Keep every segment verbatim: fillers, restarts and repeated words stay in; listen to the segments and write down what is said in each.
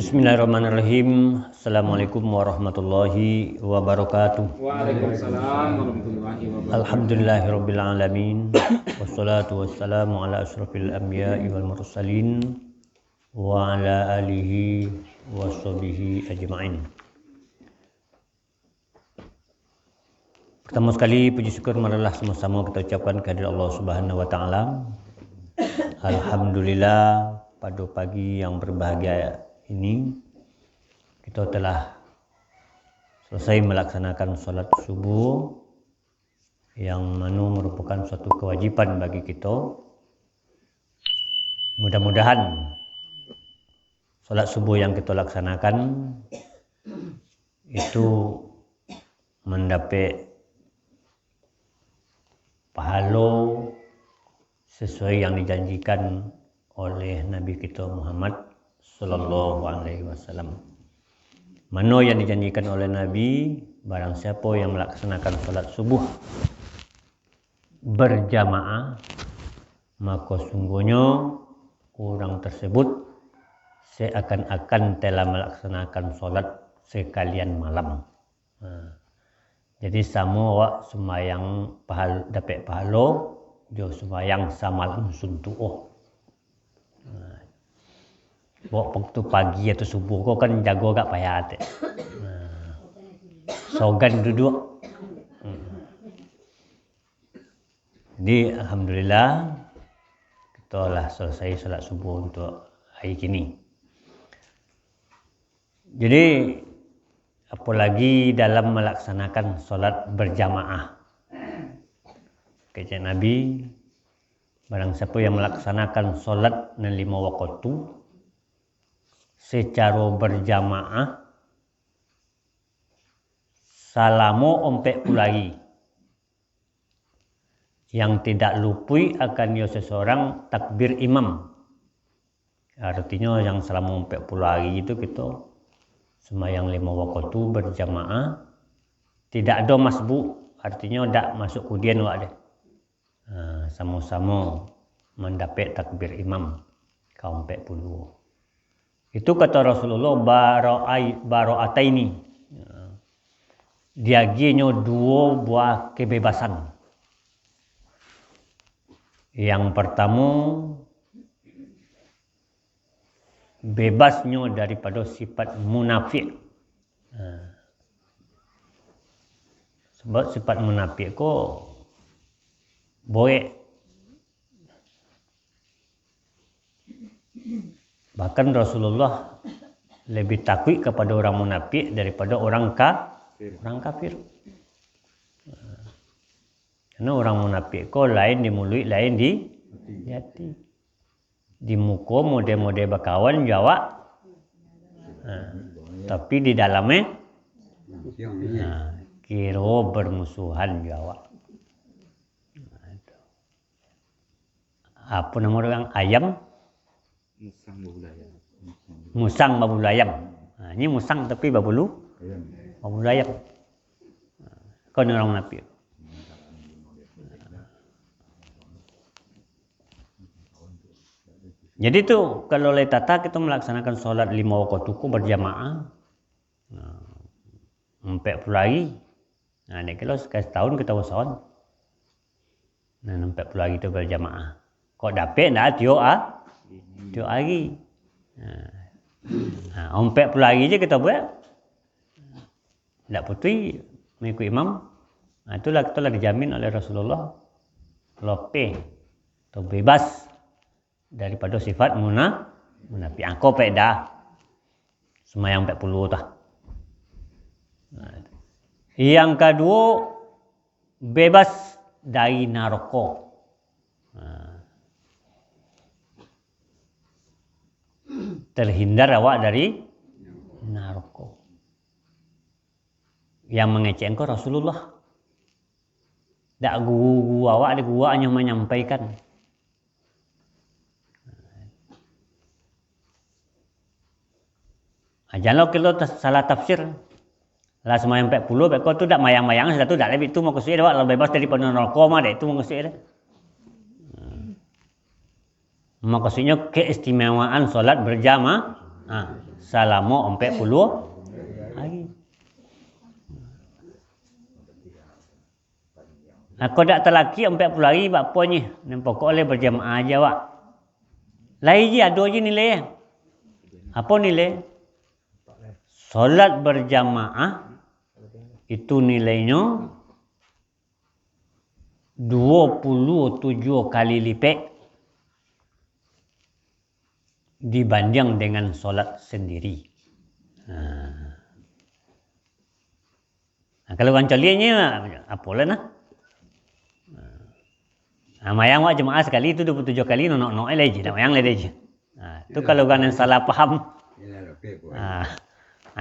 Bismillahirrahmanirrahim. Assalamualaikum warahmatullahi wabarakatuh. Waalaikumsalam warahmatullahi wabarakatuh. Alhamdulillahirabbil alamin. Wassalatu wassalamu ala asyrafil anbiya'i wal mursalin wa ala alihi wa sahbihi ajma'in. Pertama sekali, puji syukur marilah sama-sama kita ucapkan kehadirat Allah Subhanahu wa Ta'ala. Alhamdulillah, pada pagi yang berbahagia ini, kita telah selesai melaksanakan salat subuh, yang mana merupakan suatu kewajiban bagi kita. Mudah-mudahan salat subuh yang kita laksanakan itu mandapek pahalo sesuai yang dijanjikan oleh Nabi kita Muhammad sallallahu alaihi wasallam. Mano yang dijanjikan oleh Nabi, barang siapa yang melaksanakan salat subuh berjamaah, maka sungguhnyo urang tersebut seakan-akan telah melaksanakan salat sekalian malam. Nah, jadi samo awak sumbayang pahal-, dapek pahalo jo sumbayang samalam suntuak. Nah, awak waktu pagi atau subuh ko kan jago agak payah atek. Nah, sogan duduak. Hmm. Jadi, alhamdulillah, kita lah selesai salat subuh untuk hari kini. Jadi, apalagi dalam melaksanakan salat berjamaah. Kecek Nabi, barang siapa yang melaksanakan salat nan lima waktu secara berjamaah salamo ompek puluh hari, yang tidak lupuik akan iyo seseorang takbir imam. Artinyo, yang salamo ompek puluh hari tu kito sumbayang limo wakatu berjamaah, tidak ado masbuk, artinyo dak masuk kudian awak deh. Ha, samo-samo mandapek takbir imam ka ompek puluh. Itu kato Rasulullah, "Baro'ai-, baro'ataini." Diagiahnyo duo buah kebebasan. Yang partamo, bebasnyo daripado sifat munafik. Nah, sabab sifat munafik ko buek. Bahkan Rasulullah lebih takuik kapado urang munafik daripado urang ka-, urang kafir. Karena urang munafik ko lain di muluik, lain di, di ati. Di muko model-model bakawan jo awak, ha, tapi di dalam, eh, ha, kiro bermusuhan jo awak. Apo namo urang? Ayam? Musang babulu ayam. Musang babulu ayam. Ha, ini musang tapi babulu, babulu ayam. Ha, kau ni urang munafik. Jadi tu, kalau lai tata kito melaksanakan solat limo wakatu ko berjamaah, nah, ompek puluah hari. Nah, dek kilo sakali satahun kito usahoan. Nah, ompek puluah hari tu berjamaah. Kok dapek ndak tiok a-, tiok hari. Nah. Nah, ompek puluah hari je kito buek. Ndak putuih mengikuti imam. Nah, itulah kito lah dijamin oleh Rasulullah. Lopeh atau bebas daripado sifat muna-, munafik. Angko pek dah. Sumayang ompek puluah tah. Nah, yang kaduo, bebas dari naroko. Nah. Terhindar awak dari naroko. Yang mangecek angko Rasulullah. Dak guru-guru awak, dak guru awak hanyo manyampaikan. Ah, janlah kito tas-, salah tafsir. Lah sumayang ompek puluah, beko tu dak mayang-mayang, sudah tu dak lebih tu maksudnyo, lah bebas daripado naroko mah, dak itu maksudnyo. Maksudnyo keistimewaan solat berjama-, Ha, salamo ampek puluah ari. Nah, kok dak talakik ampek puluah ari, bak apo nyo? Nan pokok lai bajamaah aja awak. Lai ji ado ji nilai. Apo nilai? Solat bajamaah itu nilainyo duo puluah tujuah kali lipek dibanding dengan solat sendiri. Nah. Nah, kalau urang caliaknyo, apolah nah. Nah, mayang awak jamaah sakali tu duo puluah tujuah kali, nonok-nonok lai je, dak mayang lai je. Nah, tu kalau urang nan salah paham. Nah,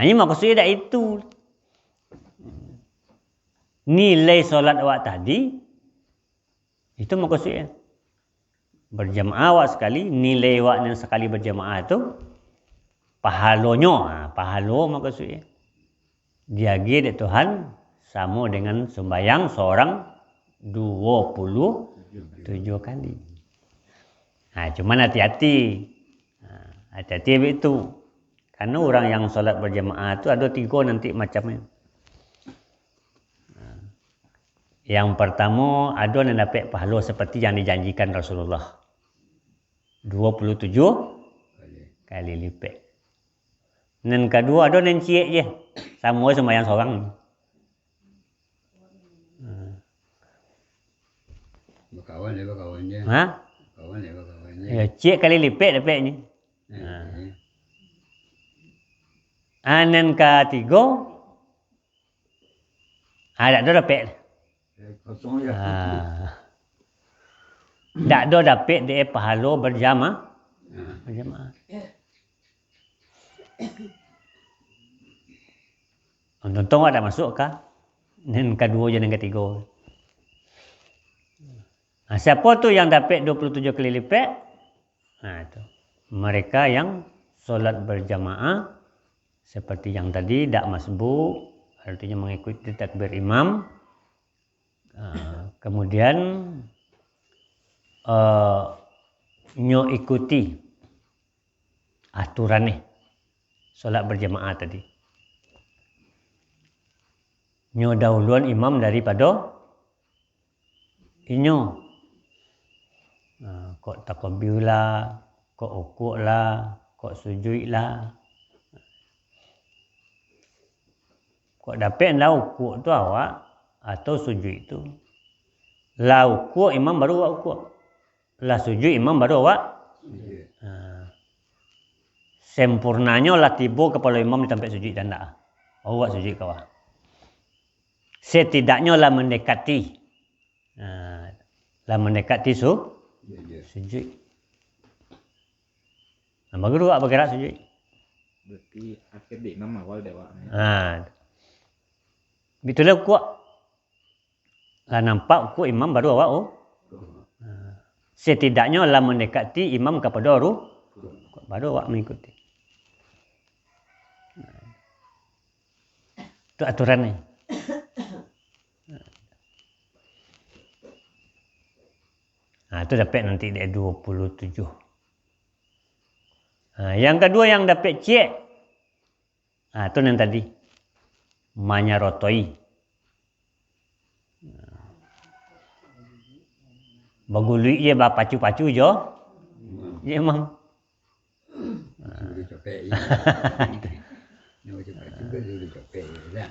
ini maksudnyo dak itu. Nilai solat awak tadi, itu maksudnyo. Bajamaah awak sakali, nilai awak nan sakali bajamaah tu, pahalonyo, ha, pahalo maksudnyo. Diagiah dek Tuhan samo dengan sumbayang surang duo puluah tujuah kali. Ha, cuman hati-hati. Ha, hati-hati ambiak tu. Karano urang yang solat bajamaah tu ado tigo nanti macamnyo. Ha. Yang partamo, ado nan dapek pahalo seperti yang dijanjikan Rasulullah. Duo puluah tujuah kali lipek. Nan kaduo, ado nan ciek je. Samo sumbayang surang. Hmm. Bakawan dek bakawan je. Ha? Bakawan dek bakawan je. Yo, ciek kali lipek dapeknyo. Nah, ha. Iyo. Ah, nan katigo, ah, dak ado dapek. Eh, kosong je. Ah. Dak ado dapek dek pahalo bajama-, bajamaah. Untung-untung awak dak masuak ka nan kaduo jo nan katigo. Nah, siapo tu yang dapek duo puluah tujuah kali lipek? Nah, itu. Mereka yang solat berjamaah seperti yang tadi, dak masbuk, artinya mengikuti takbir imam. Ah, kemudian, eh, nyo ikuti aturan ni, solat berjamaah tadi. Nyo dahuluan imam daripado inyo. Ah, kok takabir lah, kok rukuk lah, kok sujuik lah. Kok dapek lah rukuk tu awak, atau sujuik tu. Lah rukuk imam baru awak rukuk. Lah sujuik imam baru awak. Sujuik. Ha. Sempurnanyo lah tibo kapalo imam di tampek sujuik tu ndak. Awak sujuik ka bawah. Setidaknyo lah mandekati. Ha. Lah mandekati su-, sujuik. Nah, baru awak bagerak sujuik. Berarti akhir di imam awal dek awak. Ha. Bitulah rukuk. Lah nampak rukuk imam baru awak, oh. Ha. Setidaknyo lah mandekati imam kapado ru-, baru awak mangikuti. Tu aturan ni. Ha, tu dapek nanti dek duo puluah tujuah. Ha, yang kaduo yang dapek ciek. Ha, tu nan tadi. Manyarotoi. Baguluik je bapacu-pacu jo. Je, Mam. Suruh capek, ya. Nak baca pacu kan suruh capek, ya, dah.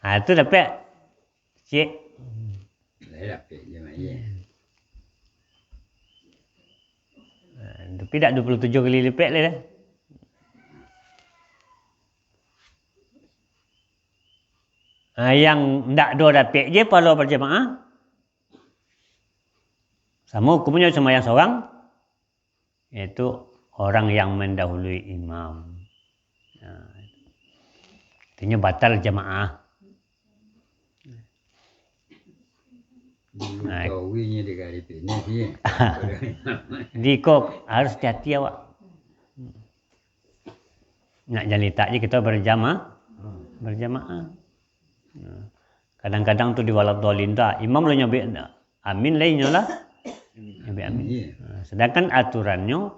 Ha, tu dapek. Cik. Lah, dapek je, Mak, ya. Ha, tapi dak duo puluah tujuah kali lipek lah dah. Ha, yang ndak do dapek je pahalo bajamaah. Samo hukumnyo sumbayang sorang. Yaitu orang yang mendahului imam. Nah, artinyo batal jamaah. Nah, di ko harus hati-hati awak. Nak jan litak je kito berjama-, berjamaah. Nah, kadang-kadang tu di waladhdhallin tu, imam lah nyabik amin, lah inyo lah nyabik amin. Iya. Nah, sedangkan aturannyo,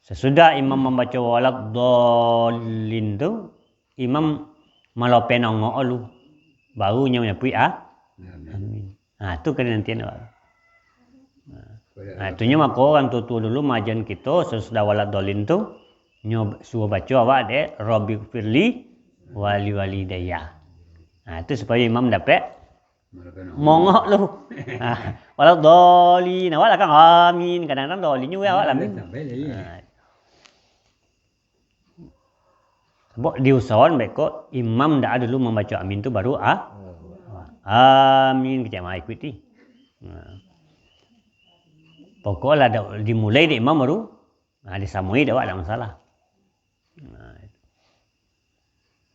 Sasudah imam mambaco waladhdallin tu, imam malopeh nongok lu, baru nyo manyapuik a-, amin. Ha, tu kanantian awak. Ha, tu nyo mako urang tuo-tuo dulu maajan kito, sasudah waladhdallin tu, nyo suruah baco awak dek, "Rabbighfirli waliwalidayya." Ha, tu supayo imam dapek mongok lu. Ha, waladhdallin, awak lah kan amin. Kadang-kadang dhalin juo awak lah amin. Ha. Sabab diusahoan beko imam dak dulu mambaco amin tu baru a-, amin kecek mah ikuti. Nah. Pokoklah dak dimulai dek imam baru, nah, disamoi dek awak dak masalah. Nah.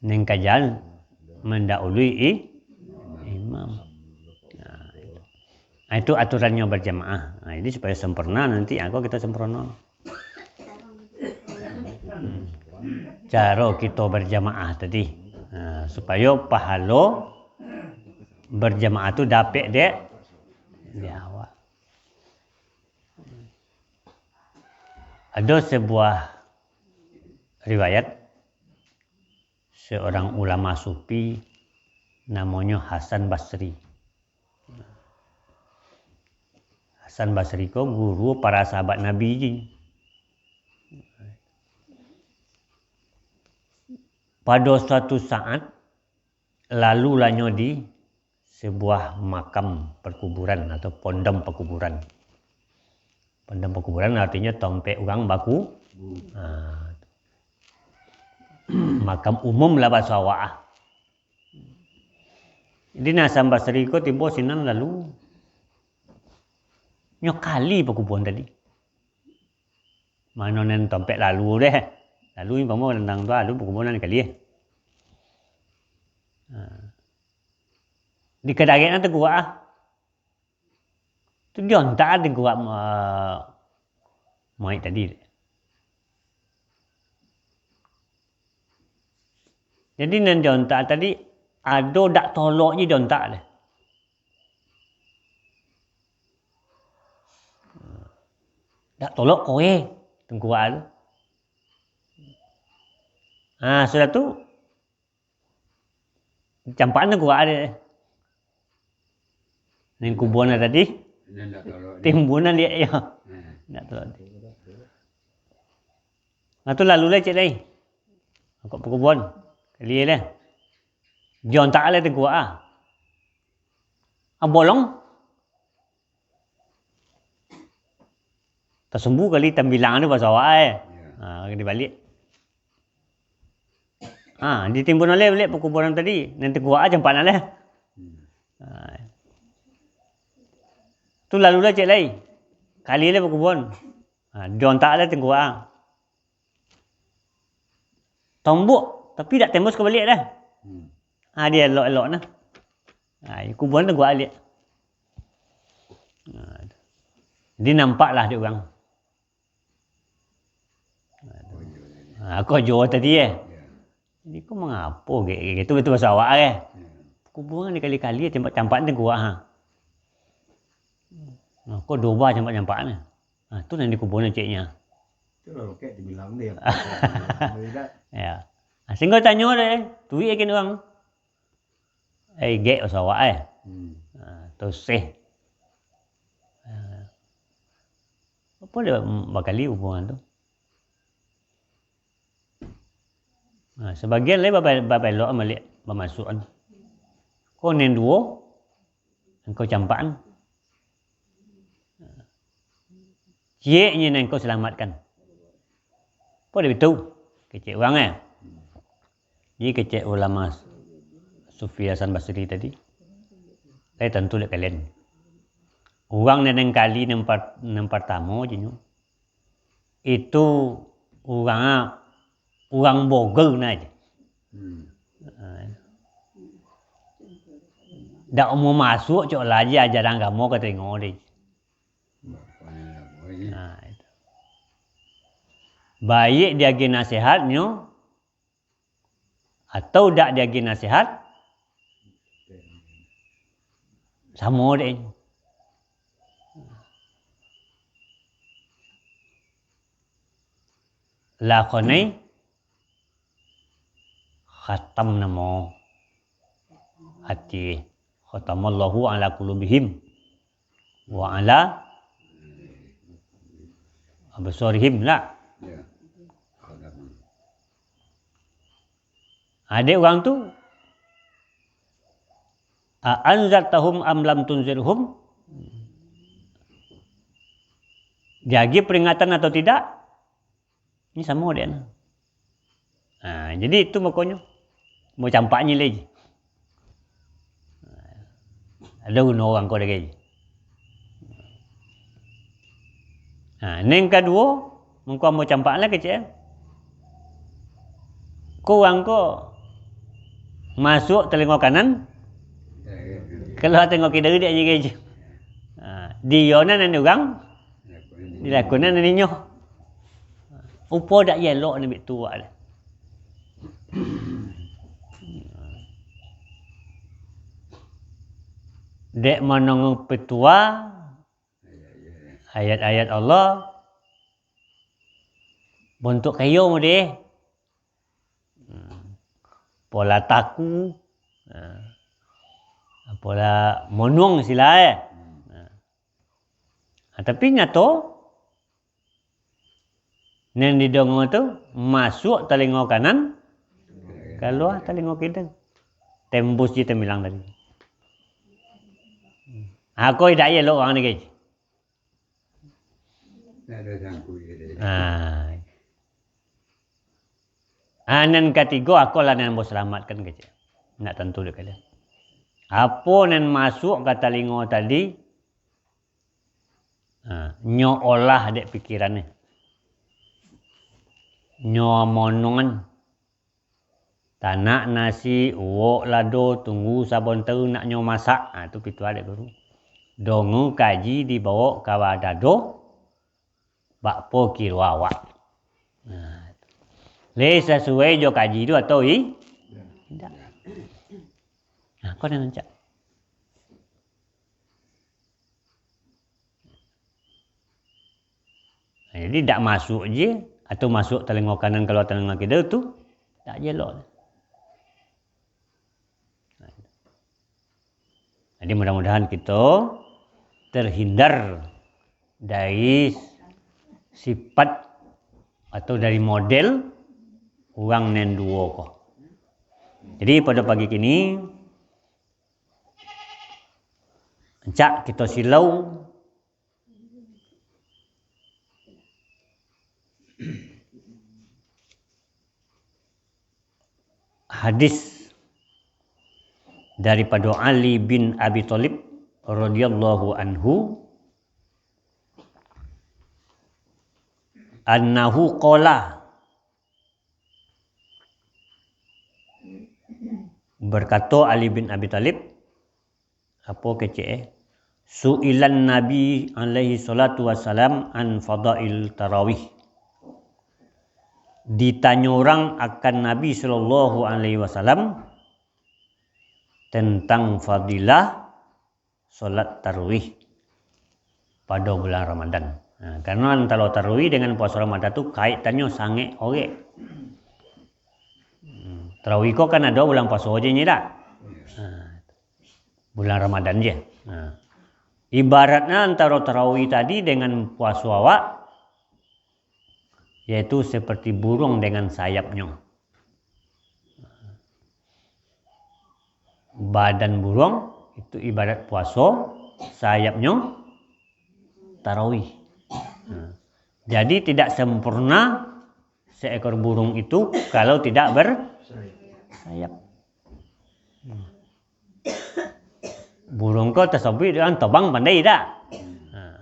Nan kajan mandahului i-, imam. Nah, itu. Nah, itu aturannyo barjamaah. Nah, jadi supayo samparna nanti, ah, kok kito samparno. Caro kito barjamaah tadi. Nah, supayo pahalo barjamaah tu dapek dek di awak. Ado sabuah riwayat seorang ulama sufi namonyo Hasan Basri. Hasan Basri ko guru para sahabat Nabi ji. Pado suatu saat, lalulah nyo di sabuah makam pakuburan atau pondam pakuburan. Pondam pakuburan artinyo tompek urang baku-, ha, makam umum lah bahaso awak ah. Jadi, Hasan Basri ko tibo sinan lalu nyo kali pakuburan tadi. Mano nan tompek lalu deh. Lalu umpamo tantang tu, lalu pakuburan kali eh. Ha. Di kadarek nan tangkuak ah. Tu diontak tangkuak ma-, maik tadi. Jadi nan diontak tadi, ado dak tolok je diontak deh. Dak tolok koe tangkuak tu. Ha, sudah tu, campakan tangkuak deh. Nan kuburan tadi, nan dak tolok deh. Timbunan dia, ya. Ha. Dak tolok. Nah, tu lalu lah cek lai. Angkot pakuburan. Kali lah. Jontak lah tangkuak ah. Ah, bolong. Tasumbu kali tambilang tu bahaso awak eh. Ya. Ha, dibaliak. Ha, ditimbun alai baliak pakuburan tadi. Nan tangkuak ah campakan alai. Hmm. Ha. Tu lalu lah cek lai. Kali lah pakuburan. Ha, diontak lah tangkuak ah. Tombok, tapi dak tembus ka baliak dah. Hmm. Ha, dia elok-elok nah. Ha, kuburan tu gua aliak. Ha, jadi nampak lah dek urang. Ha, ko jo tadi eh. Ya. Jadi ko mangapo ge-, ge-, gitu, gitu bahaso awak eh. Ya. Kuburan ni kali-kali campak-campak ni gua ha. Nah, ko doba campak-campak ni. Ha, tu nan di kuburan ceknya. Tu lah rokek dibilang dia. Ya. Ha, sehingga tanyo deh, tuik akin urang. Eh, gek bahaso awak eh. Hmm. Ha, tu seh. Ha. Apo dia bakali kuburan tu? Ha, sabagian lai baba-, babelok baliak bamasuakan. Ko nan duo, angkau campakan. Cieknyo nan angkau salamatkan. Apo dek itu? Kecek urang eh. Jadi kecek ulama sufi Hasan Basri tadi. Lai tantu dek kalian. Urang nan kali nan par-, nan partamo je nyo. Itu urang, urang Bogor nah je. Hmm. Ha. Dak umua masuak cok lah je ajaran agamo ka taringo deh. Nah, itu. Baiak diagiah nasihatnyo, atau dak diagiah nasihat, samo dek. Lah konai khatam namo ati. Khatamallahu ala qulubihim wa ala absarihim lah. Ya. Adek urang tu, a anzartahum am lam tunzirhum, diagi peringatan atau tidak, ini samo dek nah. Ha, jadi itu makonyo, mau campak nyilai je. Ado guno urang ko dek. Ha, neng kaduo, mangko ambo campak lah kecek. Ko urang ko masuak talingo kanan, kalua talingo kida dek je. Ha, di iyo nan urang, dilakukan nan inyo. Upo dak elok ni bik tu awak deh. Dek manongo petua, ayat-ayat Allah, bontuk kayo mode. Hmm. Pola taku, ha, pola monuang sila, eh. Ha. Ha, tapi nyato, nan didongo tu masuak talingo kanan, kalua talingo kida. Tembus je tamilang tadi. Ako idak elok urang ni, guys. Ndak ada sangkut je deh. Ah. Ah, nan katigo, ako lah nan ambo salamatkan kecek. Ndak tantu dek kalian. Apo nan masuak ka talingo tadi, ah, nyo olah dek pikiran ni. Nyo monongan. Tanak nasi, uwok lado, tunggu sabonta nak nyo masak. Ha, tu pituah dek guru. Dongo kaji dibawok ka dado, bakpo kiro awak. Nah, le sasuai jo kaji tu atau i-, indak. Nah, kau dah rancak. Jadi, dak masuk je, atau masuk talingo kanan, kalua talingo kida tu, dak je elok. Jadi, mudah-mudahan kita terhindar dari sifat atau dari model urang nan duo ko. Jadi, pada pagi kini, rancak kita silau hadis daripado Ali bin Abi Thalib radhiyallahu anhu, annahu qala, berkato Ali bin Abi Thalib, apo kecek, eh? Su'ilan Nabi alaihi salatu wassalam an fadail tarawih. Ditanyo urang akan Nabi sallallahu alaihi wasallam tentang fadilah salat tarawih pado bulan Ramadan. Nah, karano antaro tarawih dengan puaso Ramadan tu kaitannyo sangaik orek. Hmm, tarawih ko kan ado bulan puaso je nyo, dak? Nah, bulan Ramadan je. Nah, ibaratnyo antaro tarawih tadi dengan puaso awak, yaitu seperti burung dengan sayapnyo. Badan burung itu ibarat puaso, sayapnyo tarawih. Nah, jadi tidak sempurna seekor burung itu kalau tidak bersayap. Burung ko tasabuik dengan tabang pandai dak? Nah.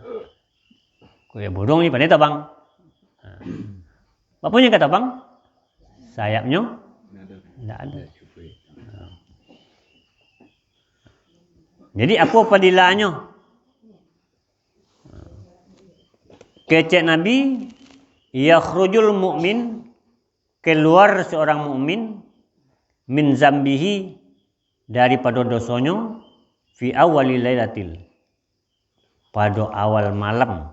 Kok yo burung ni pandai tabang. Nah. Apo nyo ka tabang? Sayapnyo ndak ado. Nah. Jadi, apo padilanyo? Kecek Nabi, "Yakhrujul mu'min," keluar seorang mukmin, "min zambihi," daripado dosonyo, "fi awwali lailatil," pado awal malam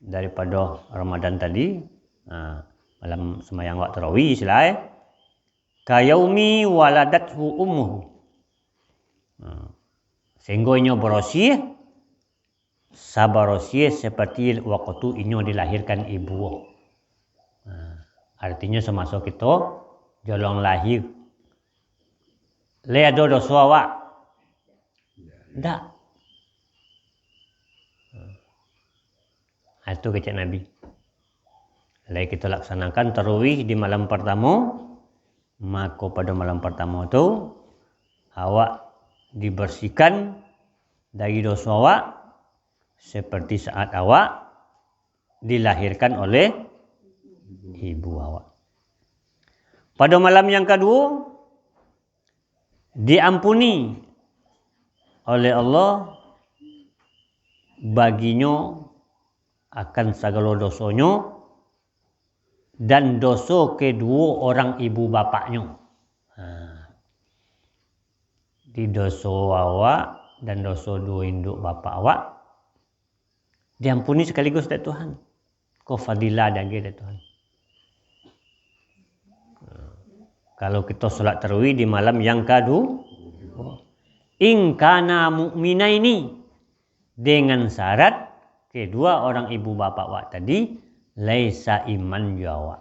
daripado Ramadan tadi, ha, malam sembahyang awak tarawih, istilah, eh. Kayaumi waladathu ummuhu. Nah, sehingga inyo barosiah, sabarosiah seperti waktu inyo dilahirkan ibu. Nah, artinya samaso kito jolong lahir, lai ado doso awak? Ndak. Nah, itu kecek Nabi. Lai kito laksanakan tarawih di malam partamo, mako pado malam partamo tu, awak dibersihkan dari doso awak, seperti saat awak dilahirkan oleh ibu awak. Pado malam yang kaduo, diampuni oleh Allah baginyo akan sagalo dosonyo dan doso keduo orang ibu bapaknyo. Ha. Di doso awak dan doso duo induak bapak awak, diampuni sakaligus dek Tuhan. Ko fadilah diagiah dek Tuhan. Nah, kalau kito solat tarawih di malam yang kaduo, in kana mukminaini, dengan syarat kedua orang ibu bapak awak tadi lai saiman jo awak.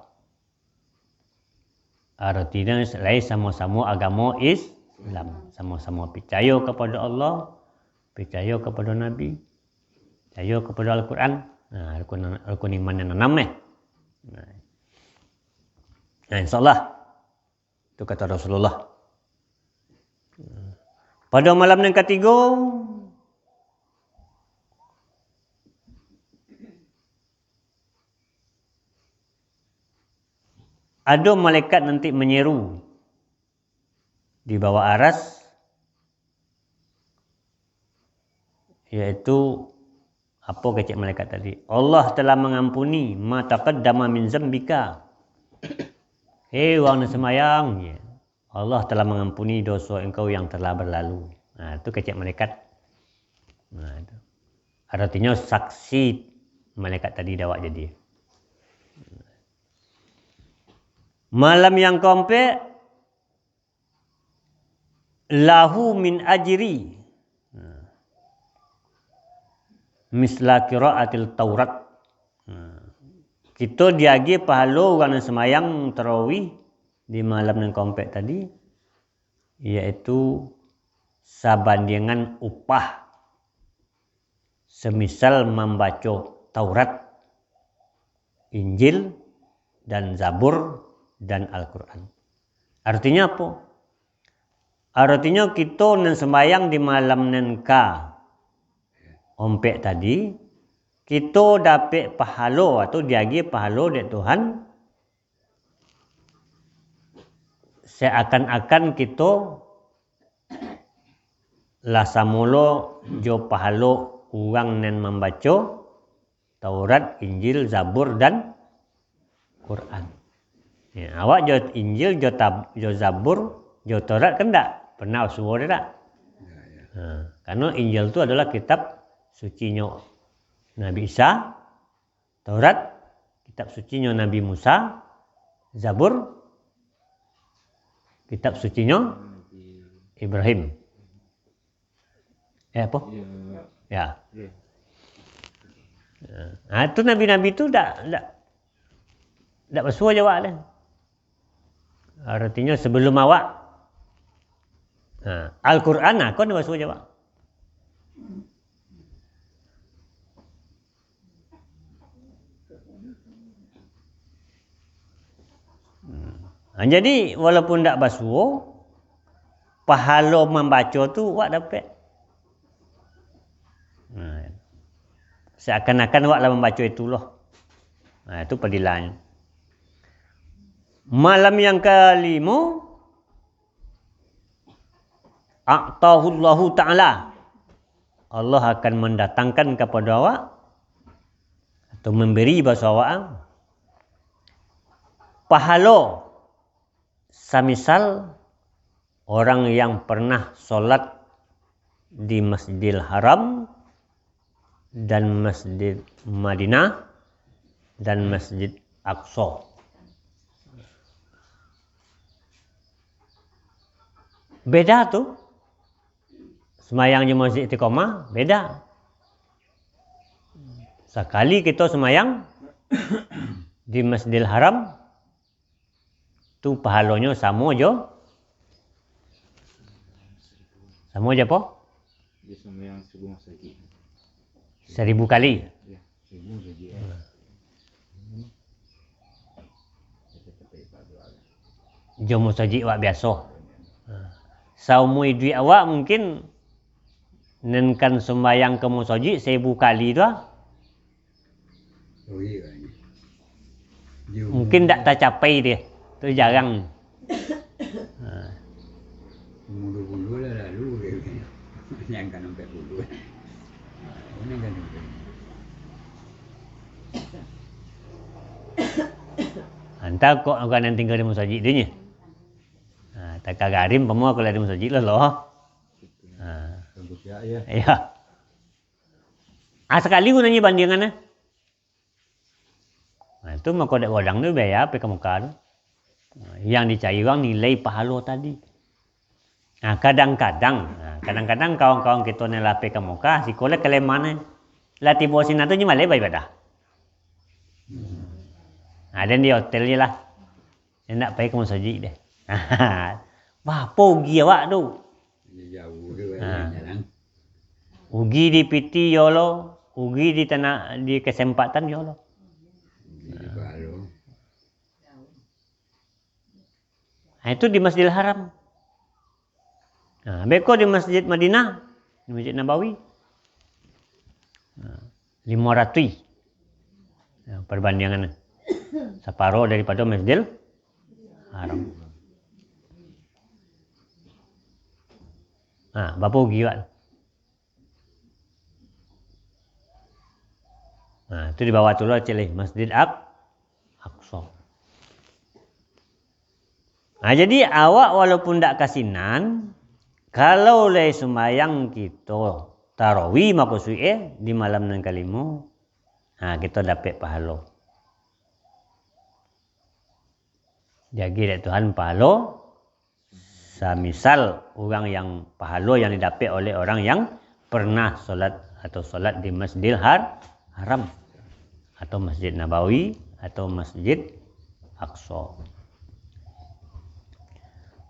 Artinyo, lai samo-samo agamo Islam, samo-samo picayo kapado Allah, picayo kapado Nabi, picayo kapado Al-Quran. Nah, rukun, rukun iman yang anam, eh. Nah. Nah, insyaallah. Itu kata Rasulullah. Pado malam yang katigo, ado malaikat nanti manyeru di bawah aras, yaitu, apo kecek malaikat tadi? "Allah telah mengampuni ma taqaddama min zambika." "Hei, urang nan sembahyang, ya, Allah telah mengampuni doso engkau yang telah berlalu." Nah, itu kecek malaikat. Nah, itu. Artinyo saksi malaikat tadi dek awak jadi. Malam yang keempat, lahu min ajri. Nah. Misla qiraatil Taurat. Nah. Kito diagiah pahalo urang nan sembahyang tarawih di malam nan keempat tadi, yaitu sabandiangan upah semisal mambaco Taurat, Injil, dan Zabur, dan Al-Quran. Artinyo apo? Artinyo kito nan sembahyang di malam nan ka ompek tadi, kito dapek pahalo atau diagiah pahalo dek Tuhan, seakan-akan kito lah samo lo jo pahalo urang nan mambaco Taurat, Injil, Zabur, dan Quran. Ya, awak jo Injil, jo tab-, jo Zabur, jo Taurat kan ndak pernah basuo, dak? Ya, ya. Ha, karena Injil tu adalah kitab sucinyo Nabi Isa, Taurat, kitab sucinyo Nabi Musa, Zabur, kitab sucinyo Ibrahim. Eh, apo? Ya. Ya. Ya. Nah, tu nabi-nabi tu dak, dak, dak basuo jo awak deh. Artinyo, sebelum awak, nah, Al-Quran, nah, ko nan basuo jo awak. Hmm. Nah, jadi, walaupun ndak basuo, pahalo mambaco tu awak dapek. Nah, seakan-akan awak lah mambaco itu lo. Nah, itu padilahannyo. Malam yang kalimo, a'tahullahu ta'ala, Allah akan mandatangkan kapado awak, atau mambari baso awak, pahalo samisal orang yang pernah solat di Masjidil Haram dan Masjid Madinah dan Masjid Aqsa. Beda tu. Sembahyang di Masjid Istiqomah, beda. Sakali kito sembahyang di Masjidil Haram, tu pahalonyo samo jo, samo jo apo? Dia sembahyang seribu masjid. Seribu kali. Ya, seribu masjid, ya. Jo musajik awak biaso. Saumua iduik awak mungkin nan kan sumbayang ka musajik saribu kali tu ah. Oh, iyo, iyo. Jo Mungkin umur dak tacapai dia. Tu jarang. Ha. Umur dua puluh lah lalu dia. Yang kan sampai puluh. Ini kan sampai. Antah kok urang nan tinggal di musajik tu nyo. Ha, takagarim pamo kalau di musajik lah loh. Ha. Tunggu siap ya. Iya. Ah, sakali gunonyo bandiangan, eh. Nah, itu mako dek godang tu biaya pai ka Mekah tu. Nah, yang dicari urang nilai pahalo tadi. Nah, kadang-kadang, nah, kadang-kadang kawan-kawan kito ni lah pai ka Mekah, siko lah kalemahan ni. Lah tibo sinan tu nyo maleh baibadah. Nah, dan di hotel je lah. Indak pai ka musajik deh. Bapo ugi awak tu? Jauh tu, Ha. Jalan. Ugi di piti yo lo, ugi di tanah, di kesempatan yo lo. Ugi di pahalo. Ha, itu di Masjidil Haram. Nah, beko di Masjid Madinah, di Masjid Nabawi. Nah, limo ratuih. Nah, perbandingan saparo daripada Masjidil Haram. Nah, bapo ugi awak tu? Nah, itu di bawah tu lah, cilik Masjid Ak-, Aqsa. Nah, jadi awak walaupun dak ka sinan, kalau lai sumbayang kito tarawih, maksudnyo di malam nan kalimo, nah, kito dapek pahalo. Diagiah dek Tuhan pahalo, samisal urang yang, pahalo yang didapek oleh orang yang pernah solat atau solat di Masjidil Har-, Haram, atau Masjid Nabawi, atau Masjid Aqsa.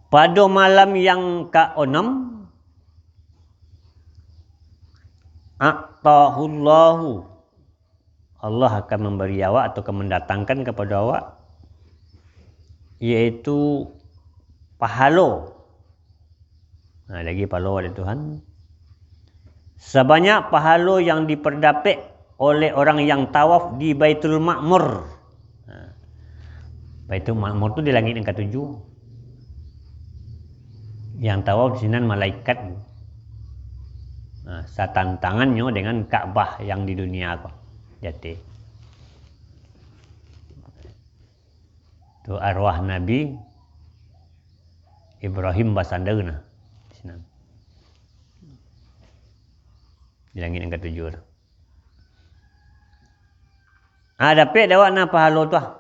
Pado malam yang kaonom, a'tahullahu, Allah akan mambari awak atau akan mandatangkan kapado awak, yaitu pahalo. Nah, lagi pahalo dari Tuhan. Sabanyak pahalo yang dipardapek oleh orang yang tawaf di Baitul Ma'mur. Nah, Baitul Ma'mur tu di langik yang katujuh. Yang tawaf di sinan malaikat. Nah, satantangannyo dengan Ka'bah yang di dunia ko. Jati. Tu arwah Nabi Ibrahim basanda nah. Di sinan. Di langik yang katujuh tu. Ah, dapek dek awak nah pahalo tu ah.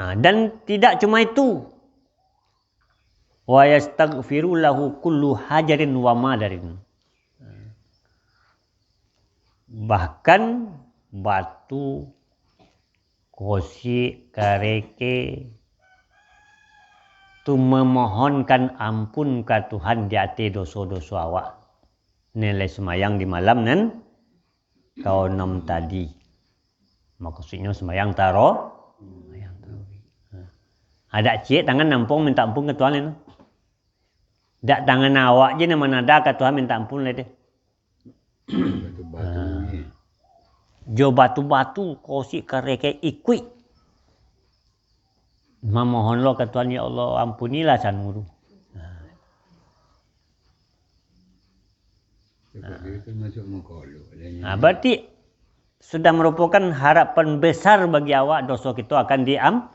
Ah, dan tidak cuma itu. Wa yastaghfiru lahu kullu hajarin wa madarin. Bahkan batu, kosik, kareke, tu memohonkan ampun ka Tuhan di ateh doso-doso awak. Nilai sembahyang di malam nan kaonom tadi. Maksudnyo sembahyang taro-, sembahyang tarawih. Ha. Adak ciek tangan nampong minta ampun ka Tuhan lai tu. Dak tangan awak je nan manada ka Tuhan minta ampun lai deh. Batu-batu Ha. ni. Jo batu-batu, kosik, kareke, ikuik. Mamohon lo ka Tuhan, "Ya Allah, ampunilah sanu tu." Nah. Sebab dia termasuk mengkolok lah, ya. Nah, berarti sudah merupakan harapan besar bagi awak, doso kito akan diam-,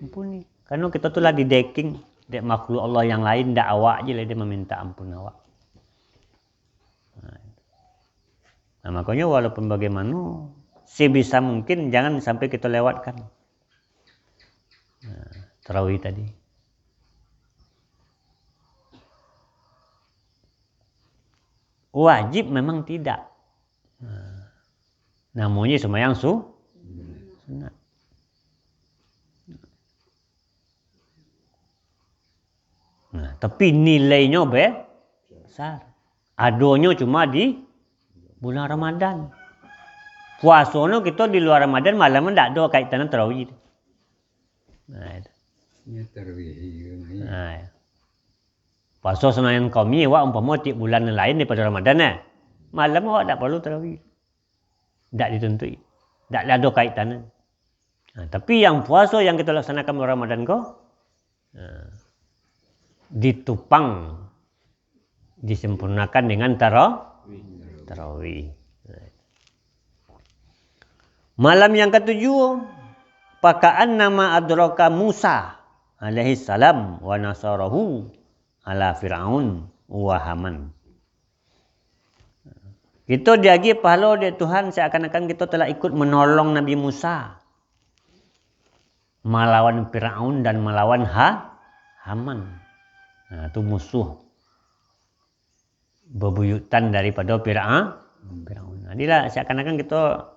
ampuni. Karena kito tu lah dideking dek makhluk Allah yang lain, dak awak je lah dia meminta ampun awak. Nah, itu. Nah, makonyo walaupun bagaimano, sebisa mungkin jangan sampai kita lewatkan. Nah, tarawih tadi. Wajib memang tidak. Nah, namanya sembahyang su-, sunat. Nah, tapi nilainyo be-, besar. Adonyo cuma di bulan Ramadan. Puasonyo kito di luar Ramadan, malam ndak ado kaitan tarawih. Nah, itu. Nyo tarawih, iyo, nah, iyo. Nah, iyo. Puaso Senin Kamis, wak umpamo tiap bulan nan lain daripado Ramadan, nah. Malam awak ndak paralu tarawih. Ndak ditentui. Ndak ado kaitan. Nah, tapi yang puaso yang kita laksanakan bulan Ramadan ko, nah, ditupang, disempurnakan dengan tara-, tarawih. Malam yang katujuh, paka'annama adraka Musa alaihi salam wa nasarahu ala Fir'aun wa Haman. Kito diagiah pahalo dek Tuhan seakan-akan kito telah ikut menolong Nabi Musa malawan Firaun dan malawan Ha-, Haman. Nah, tu musuh bebuyutan daripado Fira-, Firaun. Jadilah seakan-akan kito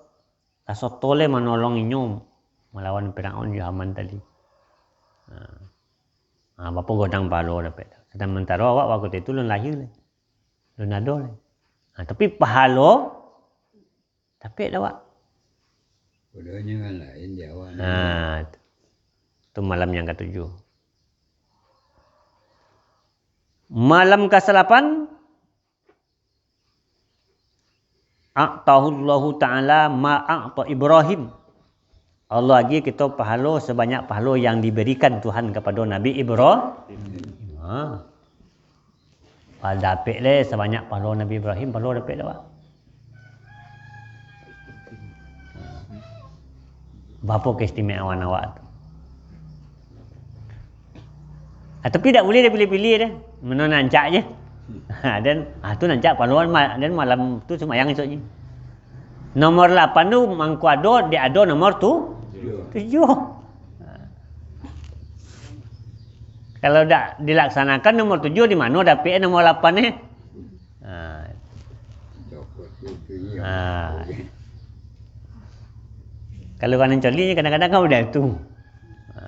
lah soto lai manolong inyo malawan Firaun jo Haman tadi. Nah, nah, bapo godang pahalo dapek. Samantaro awak wakatu itu lun lahia lai. Lun ado lai. Nah, tapi pahalo dapek dak awak? Bodohnyo kan lain di awak. Nah, tu, tu malam yang katujuh. Malam kasalapan, a'tahullahu ta'ala ma a'ta Ibrahim. Allah agiah kito pahalo sabanyak pahalo yang diberikan Tuhan kapado Nabi Ibrahim. Ha. Pahalo dapek lai sabanyak pahalo Nabi Ibrahim, pahalo dapek lai, Pak. Bapo keistimewaan awak tu? Ah, tapi dak buliah dipilih-pilih deh. Mano nan rancak je. Ha, dan, ah, tu nan rancak, paluan ma-, dan malam tu sumbayang esoknyo. Nomor lapan tu mangko ado, dek ado nomor tu-, tujuah. Kalau dak dilaksanakan nomor tujuah, di mano dapek nomor lapan ni? Ha. Ha. Kalau urang nan coli, kadang-kadang kan model tu. Ha.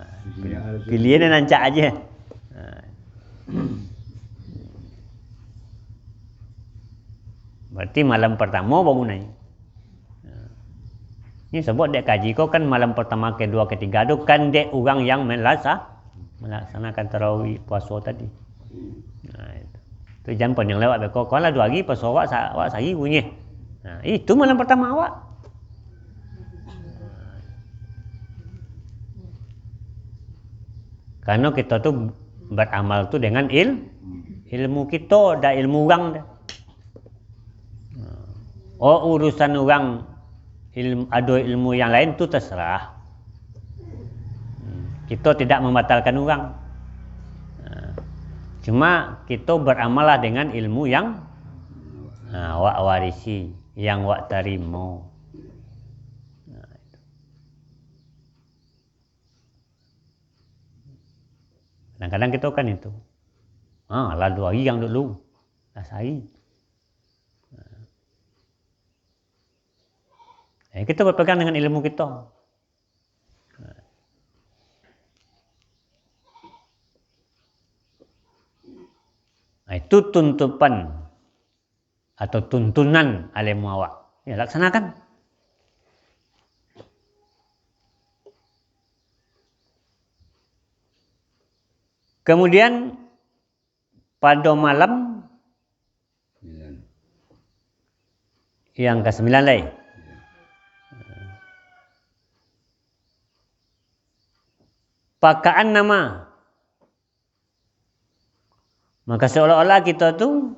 Pilihan nan rancak aja. Ha. Berarti malam pertama baru naik. Ha. Ini sebab dek kaji ko kan malam pertama, kedua, ketiga tu kan dek urang yang melasa-, melaksanakan tarawih puasa tadi. Nah, itu. Tu jan panyang lewat beko, kau lah dua hari puasa awak sa-, awak sehari bunyi. Nah, itu malam pertama awak. Karena kita tu beramal tu dengan il-, ilmu kita, dak ilmu urang dah. Oh, urusan urang ilm-, ado ilmu yang lain tu terserah. Hmm, kita tidak membatalkan urang. Nah, cuma kita beramallah dengan ilmu yang, nah, wak warisi, yang wak tarimo. Nah, itu. Kadang-kadang kita kan itu. Ha, lah dua hari yang dulu. Lah sehari. Eh, kita berpegang dengan ilmu kita. Nah, itu tuntutan atau tuntunan ilmu awak. Ya, laksanakan. Kemudian, pada malam yang kasambilan lai. Paka'annama. Maka seolah-olah kita tu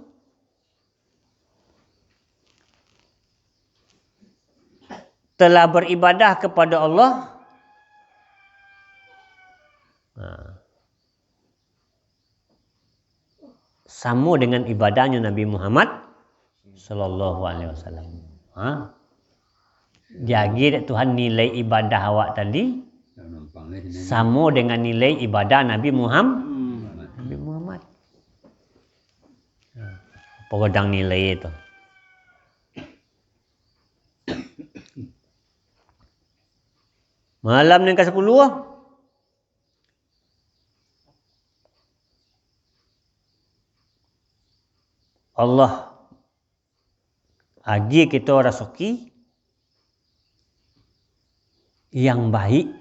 telah beribadah kepada Allah. Nah. Samo dengan ibadahnyo Nabi Muhammad sallallahu alaihi wasallam. Ha? Diagiah dek Tuhan nilai ibadah awak tadi samo dengan nilai ibadah Nabi Muhammad. Nabi Muhammad. Nah, pagodang nilai itu. Malam yang kasapuluah, Allah agiah kito rasoki yang baik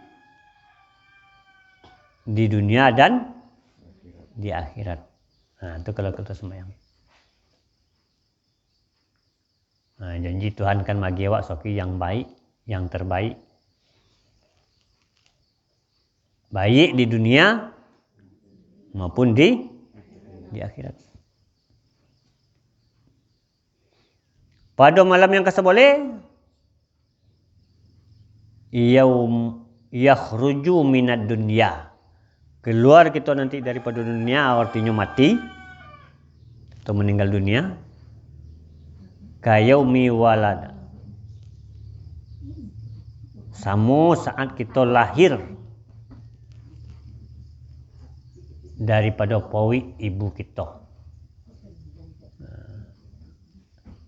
di dunia dan di akhirat. Nah, itu kalau kito sembahyang. Nah, janji Tuhan kan maagiah awak rasoki yang baik, yang terbaik. Baik di dunia maupun di, di akhirat. Pado malam yang kasabaleh, yaum yakhruju minad dunya. Keluar kito nanti daripado dunia, artinyo mati atau meninggal dunia. Kayaumi walad. Samo saat kito lahir daripado pauik ibu kito.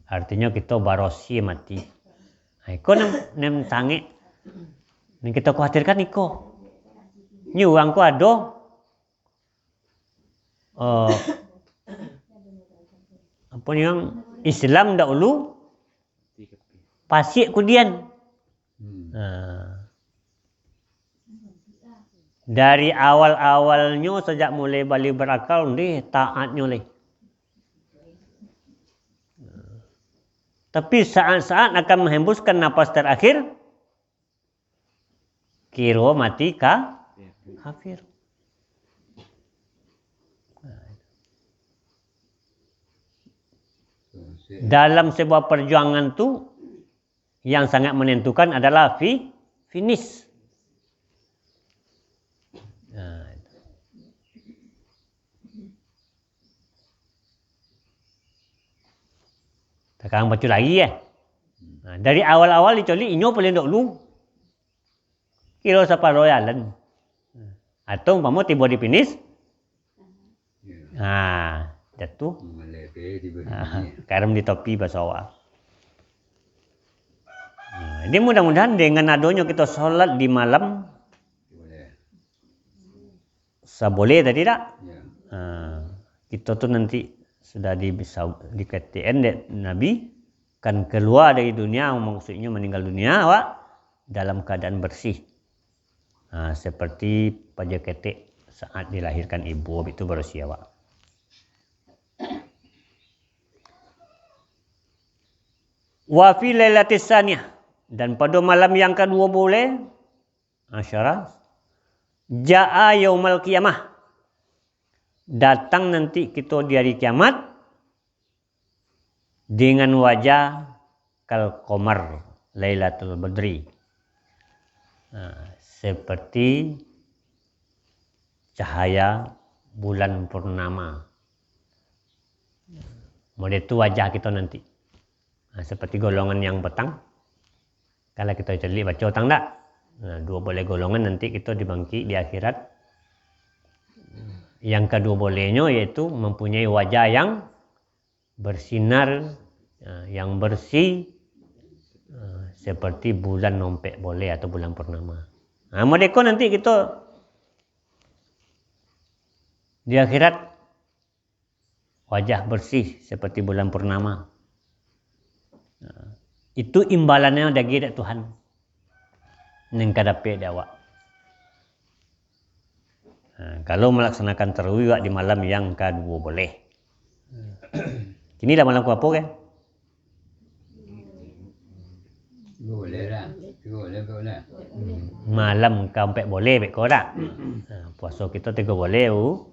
Artinyo kito barosi mati. Ha, iko nan, nan sangek, nan kito khawatirkan iko. Nyo urang ko ado, eh, apo ni, urang Islam dahulu, pasiak kudian. Hmm. Nah. Dari awal-awalnyo, sajak mulai baliau barakal, ndeh, taatnyo leh. Tapi saat-saat akan menghembuskan napas terakhir, kiro mati ka-, kafir. Dalam sebuah perjuangan tu, yang sangat menentukan adalah fi-, finish. Nah, itu. Takarang pacu lagi, eh. Nah, dari awal-awal diculik, inyo paling dahulu. Kiro saparo jalan. Atau umpamo tibo di finish, nah, jatuh. Nah, karam di topi baso awak. Nah, jadi mudah-mudahan dengan adonyo kito solat di malam sabaleh tadi dak? Ya. Nah, kito tu nanti sudah di, di K T N dek Nabi, kan keluar dari dunia, maksudnyo meninggal dunia awak dalam keadaan bersih. Nah, seperti paja ketek saat dilahirkan ibu, itu bersih awak. Wa fi lailatis saniyah, dan pada malam yang kedua baleh, asyara, jaa yaumal qiyamah, datang nanti kito di hari kiamat, dengan wajah kal qamar lailatul badri. Nah, seperti cahaya bulan purnama. Model tu wajah kito nanti. Nah, seperti golongan yang petang. Kalau kito caliak baco tang dak? Nah, duo baleh golongan nanti kito dibangkik di akhirat. Yang kaduo balehnyo yaitu mempunyai wajah yang bersinar, eh, yang bersih, eh, seperti bulan ompek baleh atau bulan purnama. Nah, model ko nanti kito di akhirat wajah bersih seperti bulan purnama. Nah, itu imbalannyo diagiah dek Tuhan. Nan ka dapek dek awak. Nah, kalau melaksanakan tarawih awak di malam yang kaduo baleh. Kini lah malam kaapo, kan? Tigo baleh lah. Tigo baleh, ampek baleh. Malam kaompek baleh, beko dak? Nah, puaso kito tigo baleh, u.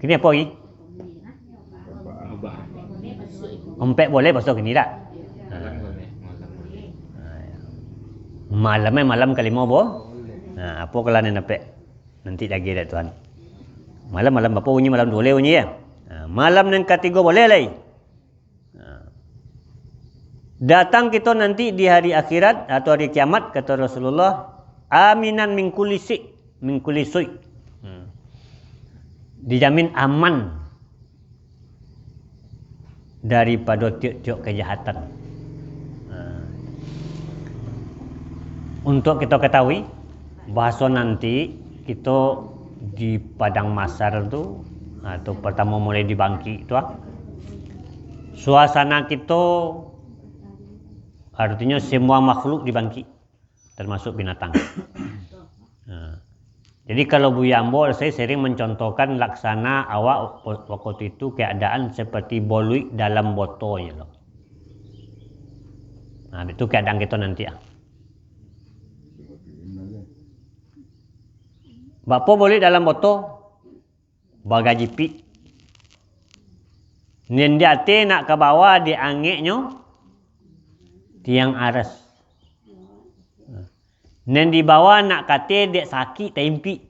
Kini apo hari? Ompek baleh puaso kini dak? Nah. Malam, eh, malam kalimo bo. Nah, apo kalahan nan dapek? Nanti lagi dek Tuhan. Malam, malam apo bunyi? Malam duo baleh bunyi, ya? Nah, malam nan katigo baleh lai. Nah, Datang kito nanti di hari akhirat atau hari kiamat, kata Rasulullah, aminan min kulli sui', min kulli sui'. Hmm. Dijamin aman daripado tiok-tiok kajahatan. Nah, untuak kito katahui, bahaso nanti kito di padang mahsyar tu, ha, tu partamo mulai dibangkik tu, ah. Suasana kito, artinyo semua makhluk dibangkik, termasuk binatang. Nah, jadi kalau Buya ambo, saya sering mencontohkan laksana awak waktu itu keadaan seperti boluik dalam botonyo lo. Nah, itu keadaan kito nanti, ah. Bak apo boluik dalam boto? Bagajipik. Nan di ateh nak ka bawah diangeknyo tiang aras. Nan di bawah nak ka ateh dek sakik taimpik.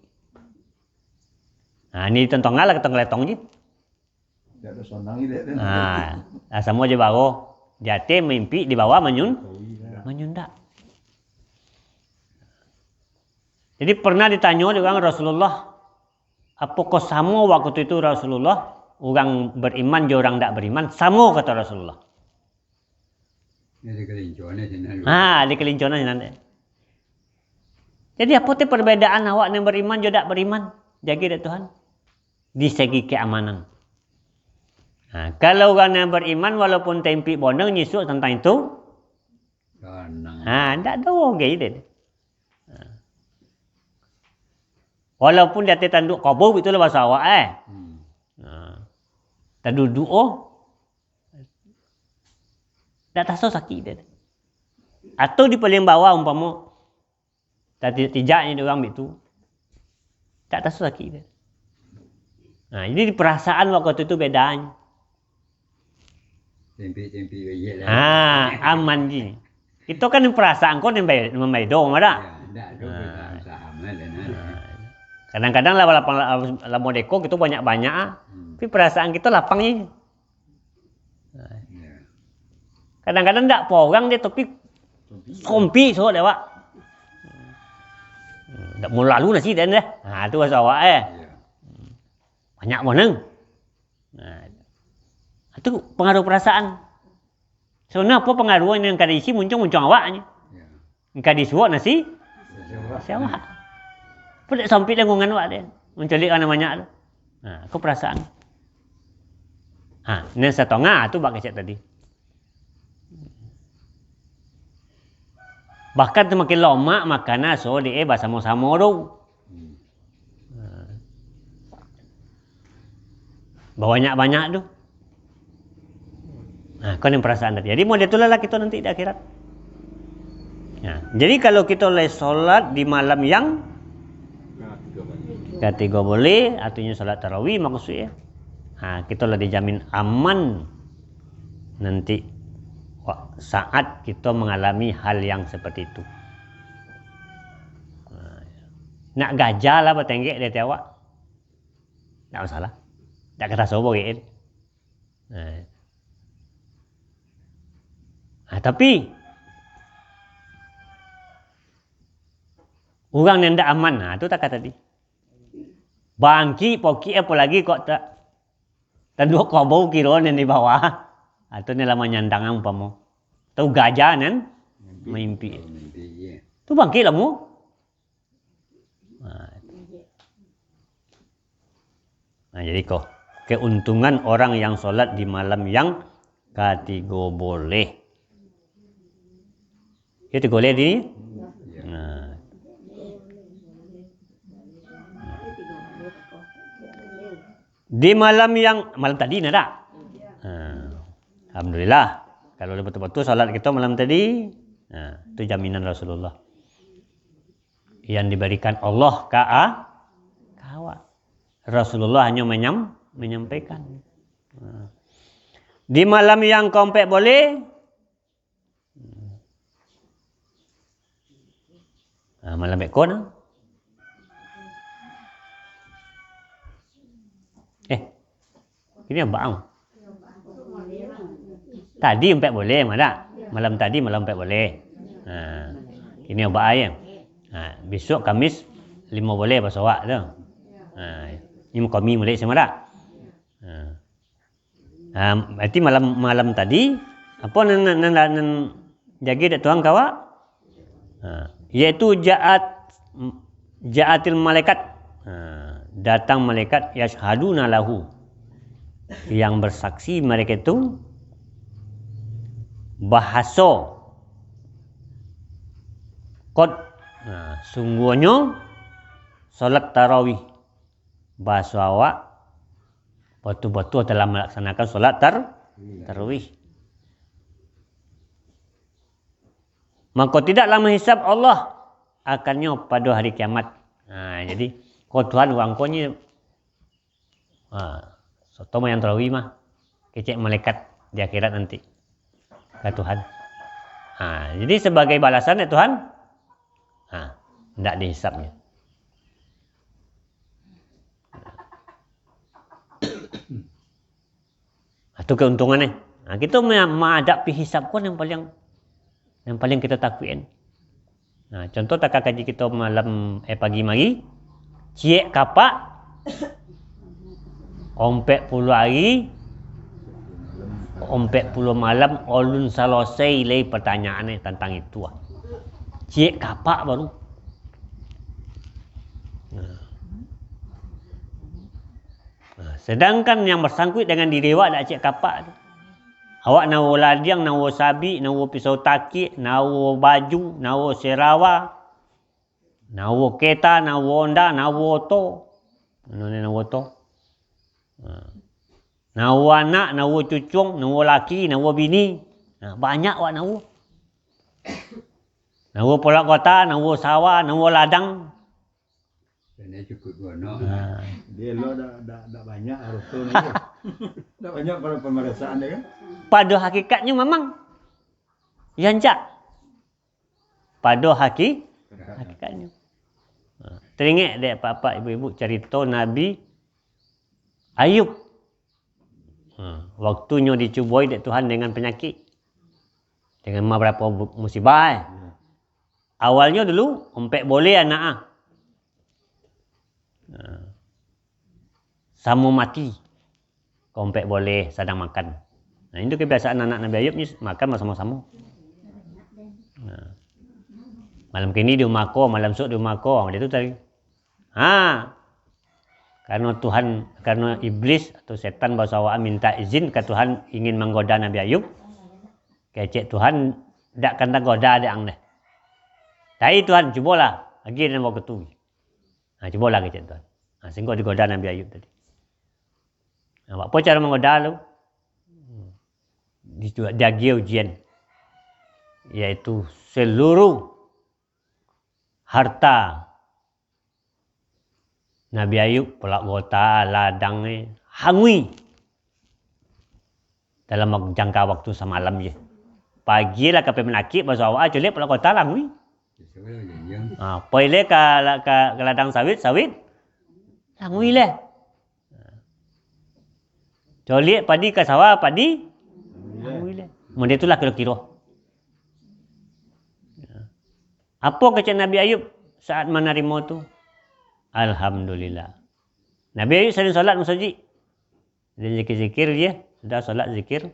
Nah, ni tontongan lah, ketong-ketong je. Dak ado sonang ni, dek, dek. Nah, lah samo je baro. Di ateh maimpik, di bawah manyun-, Tahu, iya. Manyundak. Jadi pernah ditanyo dek urang Rasulullah, "Apokoh samo waktu itu Rasulullah, urang beriman jo urang dak beriman?" "Samo," kata Rasulullah. Ini dikelincona sinan. Ha, dikelincona sinan deh. Jadi apo teh perbedaan awak nan beriman jo dak beriman? Jago dek Tuhan. Di segi keamanan. Ha, kalau urang nan beriman, walaupun taimpik bonang nyisuk tantang itu, Ganang. Ha, ndak ado oge deh. Ha. Walaupun di ateh tanduak kobo, itulah bahaso awak, eh. Hmm. Ha. Taduduak, oh. Dak taso sakik deh. Atau di paling bawah umpamo, tatijak-tijak ni urang bitu. Dak taso sakik deh. Nah, jadi di perasaan waktu itu bedanyo. Cempik-cempik baiak lah. Ha, aman ji. Itu kan perasaan ko nan bai-, nan baido, mah dak? Ya, ndak ado. Ha. Perasaan lah, nah. Ha. Kadang-kadang lah, lapang, lah modeko kito banyak-banyak, ah. Hmm. Tapi perasaan kito lapang ji. Ya. Kadang-kadang ndak porang deh, tapi sompi suok dek awak. Ndak mau lalu nasi deh. Ha, tu bahaso awak, eh. Ya. Banyak bonang. Nah, itu pengaruh perasaan. Sebenarnya apa pengaruh nan ka diisi muncuang-muncuang awaknyo? Ya. Nan ka disuok nasi, nasi awak. Apa dak sampik lengkungan awak deh. Manculik ka nan banyak tu. Nah, itu perasaan. Ha, nan satangah tu bak kecek tadi. Bahkan samakin lomak makanan so dek basamo-samo tu. Hmm. Ha. Babanyak-banyak tu. Nah, ko nan perasaan tadi. Jadi, model tu lah kito nanti di akhirat. Nah, jadi kalau kito lai solat di malam yang katigo boleh, artinyo solat tarawih maksudnyo. Ha, kito lah dijamin aman nanti wa-, saat kito mangalami hal yang seperti itu. Ha, nak gajah lah batenggek di ateh awak. Ndak masalah. Ndak ka taso borek. Nah. Ah, tapi, urang nan ndak aman, nah, tu takah tadi. Bangkik, pokik, apolai kok ta-, tanduak kobo kiro nan di bawah. Atau nan lah manyandang umpamo. Atau gajah nan maimpik. Maimpik, iya. Tu bangkik lah mu. Nah. Nah, jadi ko, keuntungan orang yang solat di malam yang katigo boleh. Katigo boleh di? Nah. Di malam yang, malam tadi, nah, dak? Nah. Alhamdulillah. Kalau lah batul-batul solat kito malam tadi, nah, itu jaminan Rasulullah yang diberikan Allah ka a-, ka awak. Rasulullah hanyo manyam-, manyampaikan. Nah. Di malam yang kaompek boleh. Nah, malam beko nah. Eh, ini abang. Tadi ompek boleh, mah dak? Malam tadi malam ompek boleh. Ha. Kini oba ai. Ha, bisuak Kamis limo boleh baso awak tu. Ha, ni kami mulai samarak. Ha. Ha, berarti malam, malam tadi, apo nan, nan, nan, nan jagi dek Tuhan ka awak? Ha, yaitu ja'at, ja'atil malaikat. Ha, datang malaikat, yashhaduna lahu, yang bersaksi mereka itu bahaso, qad, ha, sungguhnyo salat tarawih, bahaso awak batua-batua telah melaksanakan salat tar-, tarawih. Mako, tidaklah menghisab Allah akannyo pado hari kiamat. Ha, jadi, ko Tuhan urang ko nyo, ha, soto mayang tarawih mah, kecek malaikat di akhirat nanti ka Tuhan. Ha, jadi, sebagai balasan dek Tuhan, ha, ndak dihisabnyo. Nah, tu keuntungan eh. Nah, kita me-, menghadapi hisab ko yang paling, yang paling kita takutin. Nah, contoh tak kaji kita malam, eh, pagi mari, ciek kapak, ompek puluh hari, ompek puluh malam, alun selesai lai pertanyaan eh tentang itu ah. Ciek kapak baru. Nah. Nah, sedangkan yang bersangkuit dengan diri awak dak ciek kapak tu. Awak nawo ladiang, nawo sabik, nawo pisau takik, nawo baju, nawo serawa, nawo keta, nawo onda, nawo oto. Mano ni nawo oto? Nah. Nawo anak, nawo cucuang, nawo laki, nawo bini. Nah, banyak awak nawo. Nawo pulak kota, nawo sawah, nawo ladang. Dan dia cukup dua anak. Ha. Dia elok dak, dak, dak banyak harta ni. Dak banyak pada pemeriksaan dia kan? Pada hakikatnya memang. Ya, encak. Pada haki-, hakikatnya. Ha. Teringat dek apak-apak, ibu-ibu, cerita Nabi Ayub. Ha. Waktunyo dicuboi dek Tuhan dengan penyakit. Dengan beberapa bu-, musibah, eh. Awalnyo dulu, ompek boleh anak ah. Nah. Samo mati. Ko ompek boleh sadang makan. Nah, itu kebiasaan anak Nabi Ayub ni makan basamo-samo. Nah. Malam kini di umah ko, malam esok di umah ko, macam tu tadi. Ha. Karena Tuhan, karena iblis atau setan baso awak minta izin ka Tuhan ingin manggoda Nabi Ayub. Kecek Tuhan, dak kan tagoda dek ang deh. Tapi Tuhan, cubolah, agiah nan wakatu. Ha, cubolah kecek Tuhan. Ha, singgo digoda Nabi Ayub tadi. Ha, apo caro manggoda tu? Dicu-, diagiah ujian. Yaitu seluruh harta Nabi Ayub, pulak kota, ladang, eh, hangui. Dalam wak-, jangka waktu samalam je. Pagi lah ka pemanakik, baso awak, culik pulak kota, hangui. Ha, poi le ka, ka, ka ladang sawit, sawit, hangui le. Coliak padi ka sawah, padi. Model itulah kiro-kiro. Apo kecek Nabi Ayub saat manarimo tu? Alhamdulillah. Nabi Ayub sering solat musajik. Dia zikir-zikir je, sudah solat zikir.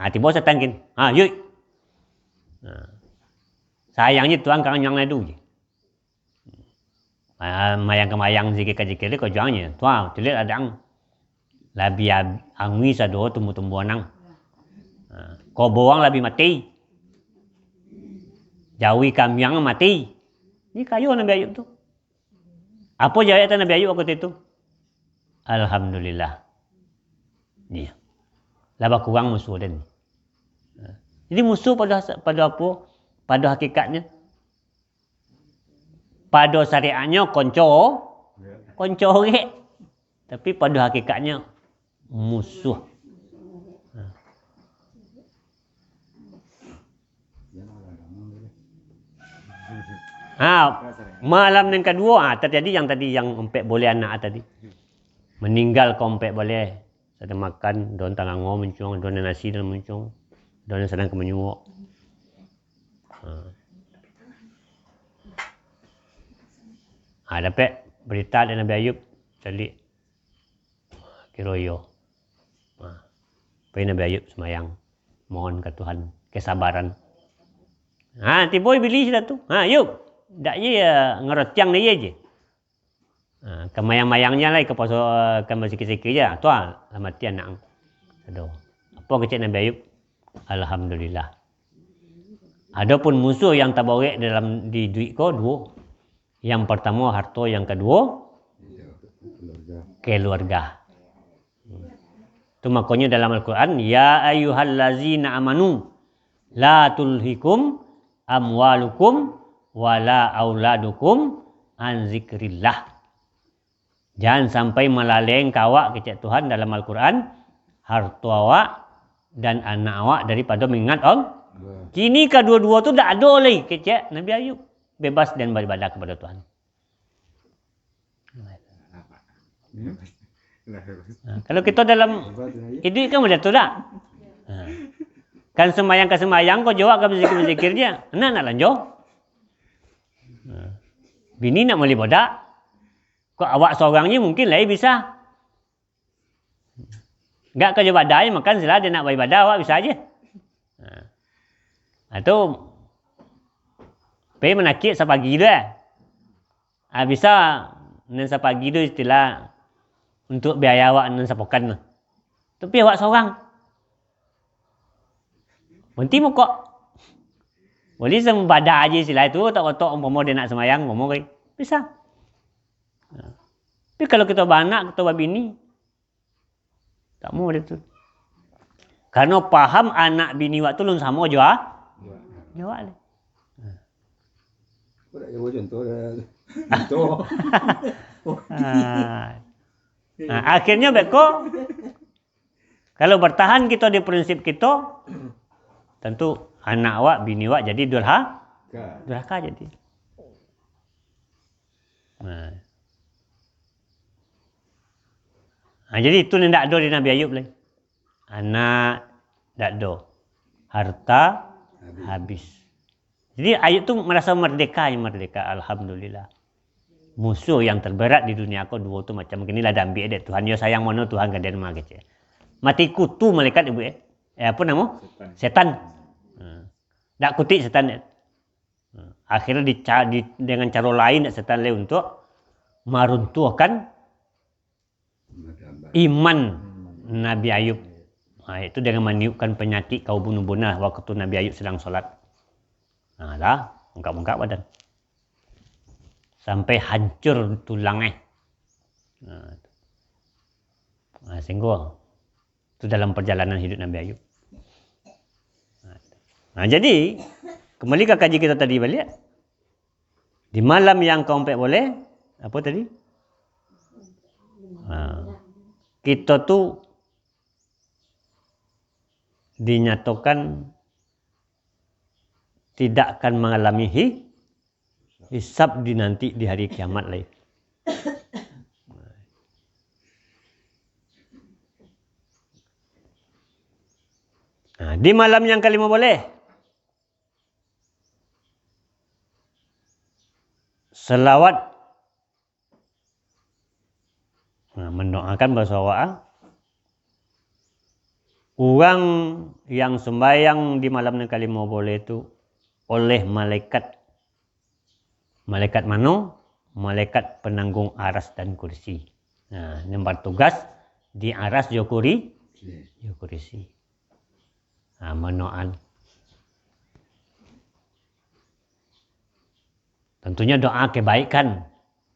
Ha, tibo setan kin. Ha, yuk. Ha. Sayangnyo Tuhan ka nyang nadu je. Ah, mayang ka mayang, zikir ka zikir, ko juangnyo. Tuah, tulik ladang. Labiah ab-, angui sado tumbuh-tumbuhan nang. Ah, ko bawang labiah mati. Jawi kambiang mati. Ni kayo Nabi Ayub tu. Apo jawab Nabi Ayub waktu itu? Alhamdulillah. Ni. Lah bakurang musuh den. Jadi musuh pada, pada apo? Pada hakikatnyo. Pado syariatnyo konco, konco orek. Tapi pado hakikatnyo musuh. Ha, malam yang kaduo, ha, terjadi yang tadi, yang ompek boleh anak tadi. Maninggal ko ompek boleh. Sadang makan, daun talango muncuang, daun nasi dalam muncuang, daun nan sadang ka manyuok. Ha. Ha, dapek berita dari Nabi Ayub, caliak. Kiro iyo. Ha. Pai Nabi Ayub sumayang, mohon ka Tuhan kesabaran. Ha, tibo Iblis dah tu. Ha, Yub, dak je ya, ngerotiang dah je. Ha, kamayang-mayang je lah, ka puaso, ka basikir-sikir je. Tu ah, lah mati anak. Aduh. Apo kecek Nabi Ayub? Alhamdulillah. Adapun musuh yang taborek dalam di duit ko duo. Yang pertamo harto, yang kaduo keluarga. Tu makonyo dalam Al-Quran, "Ya ayyuhallazina amanu, la tulhikum amwalukum wala auladukum an zikrillah." Jan sampai malaleng ka awak, kecek Tuhan dalam Al-Quran, harto awak dan anak awak daripado mengingat Allah. Kini kaduo-duo tu dak ado lai, kecek Nabi Ayub. Bebas dan beribadah kepada Tuhan. Nah, kalau kita dalam iduik kan macam tu dak? Nah. Kan sembahyang ka sembahyang, ko jawab ka berzikir-berzikir je. Nah, nak lanjo. Nah. Bini nak mali bodak. Kok awak sorang je mungkin lai bisa. Gak ka jo badai makan sila, dia nak baibadah, awak bisa aje. Nah. Nah, tu pai manakik sapagi tu, eh. Ah, bisa nan sapagi tu istilah untuk biaya awak nan sapokan tu. Tapi awak sorang. Berhenti mukok. Boleh sambada aje istilah tu, otak-otak umpamo dia nak sembahyang, umpamo kai. Bisa. Nah. Tapi kalau kita beranak, kita babini, tak mau dia tu. Karena paham anak bini awak tu lun samo jo a-, jo awak le. Kau nak jawab contoh dah. Contoh. Ah. Nah, akhirnya beko, kalau bertahan kita di prinsip kita, tentu anak awak, bini awak jadi durha-, Ka. durhaka jadi. Nah. Nah, jadi itu nan dak ado di Nabi Ayub lai. Anak dak ado. Harta habis. Habis. Jadi Ayub tu merasa merdeka, yang merdeka. Alhamdulillah. Musuh yang terberat di dunia ko duo tu macam kini lah diambiak dek Tuhan. Yo sayang mano Tuhan ka den mah kecek. Mati kutu malaikat ibu eh. Eh, apa namo? Setan. Setan. Hmm. Dak kutik setan dek. Akhirnya dica-, di-, dengan caro lain dek setan lai untuk maruntuhkan iman Nabi Ayub. Nah, itu dengan maniupkan penyakit ka ubun-ubunnyo waktu Nabi Ayub sedang sholat. Nah, lah, bengkak-bengkak badan. Sampai hancur tulang, eh. Nah, itu. Nah, sehingga itu dalam perjalanan hidup Nabi Ayub. Nah, jadi, kembali ka kaji kita tadi baliak. Di malam yang kaompek boleh, apa tadi? Nah, kita tu dinyatakan tidak akan mengalami hi-, hisab di nanti di hari kiamat lai. Nah, di malam yang kalimo boleh. Salawat. Nah, mandoakan baso awak, ah. Urang yang sumbayang di malam nan kalimo boleh tu oleh malaikat. Malaikat mano? Malaikat penanggung aras dan kursi. Nah, yang bertugas di aras jo kuri-, jo kursi. Nah, manoan. Tentunya doa kebaikan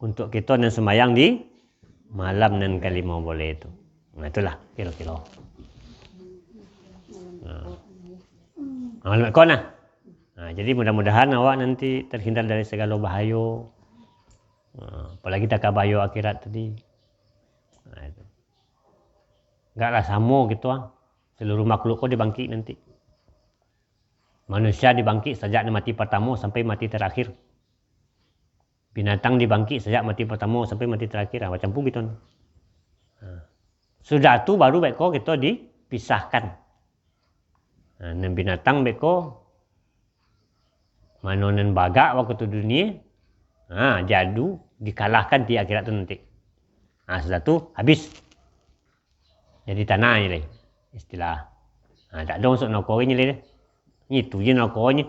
untuk kito nan sumbayang di malam nan kalimo boleh tu. Nah, itulah kiro-kiro. Nah. Nah, malam ko nah. Nah, jadi mudah-mudahan awak nanti terhindar dari segalo bahayo. Nah, apalagi takah bahayo akhirat tadi. Nah, itu. Enggaklah samo gitu ah. Seluruh makhluk ko dibangkik nanti. Manusia dibangkik sajak mati pertamo sampai mati terakhir. Binatang dibangkik sajak mati pertamo sampai mati terakhir. Ah, macam pun gitu. Nah. Sudah tu baru beko kito dipisahkan. Nah, nan binatang beko Mano nan bagak wakatu dunia, ha, diadu, dikalahkan di akhirat tu nanti. Ha, sudah tu, habis. Jadi tanah je lai. Istilah. Ha, tak ada masuk narako lagi lai. Itu je narako nyo.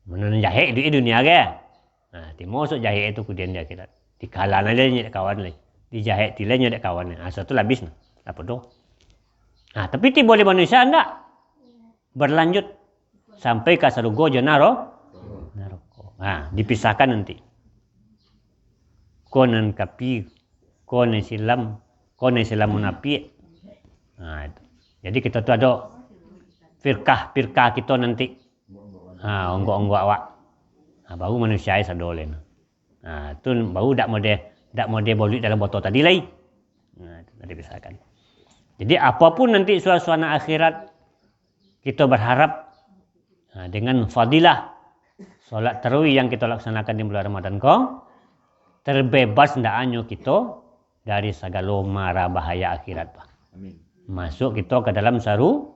Mano nan jahek duit dunia ke? Ha, timo masuk jahek tu kudian di akhirat. Dikalah lai nyo dek kawan lai. Dijahek ti lai nyo dek kawan. Ha, sudah tu lah habis. Apa tu? Ha, tapi tibo di manusia ndak? Berlanjut sampai ka sarugo jo naro-, narako. Ha, dipisahkan nanti. Ko nan kapi, ko nan Islam, ko nan Islam munafik. Ha, itu. Jadi kito tu ado firkah-firkah kito nanti. Ha, onggok-onggok awak. Ha, baru manusia sado lai. Ha, tu baru dak mode, dak mode boluik dalam botol tadi lai. Ha, itu tadi misalkan. Jadi apapun nanti suasana akhirat, kito berharap, ha, dengan fadilah solat tarawih yang kito laksanakan di bulan Ramadan ko, terbebas ndak anyo kito dari sagalo mara bahaya akhirat tu. Amin. Masuk kito ka dalam saru-,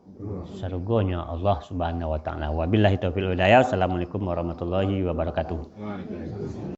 sarugonyo Allah Subhanahu wa Taala. Wabillahi taufiq wal hidayah. Assalamualaikum warahmatullahi wabarakatuh. Waalaikumsalam.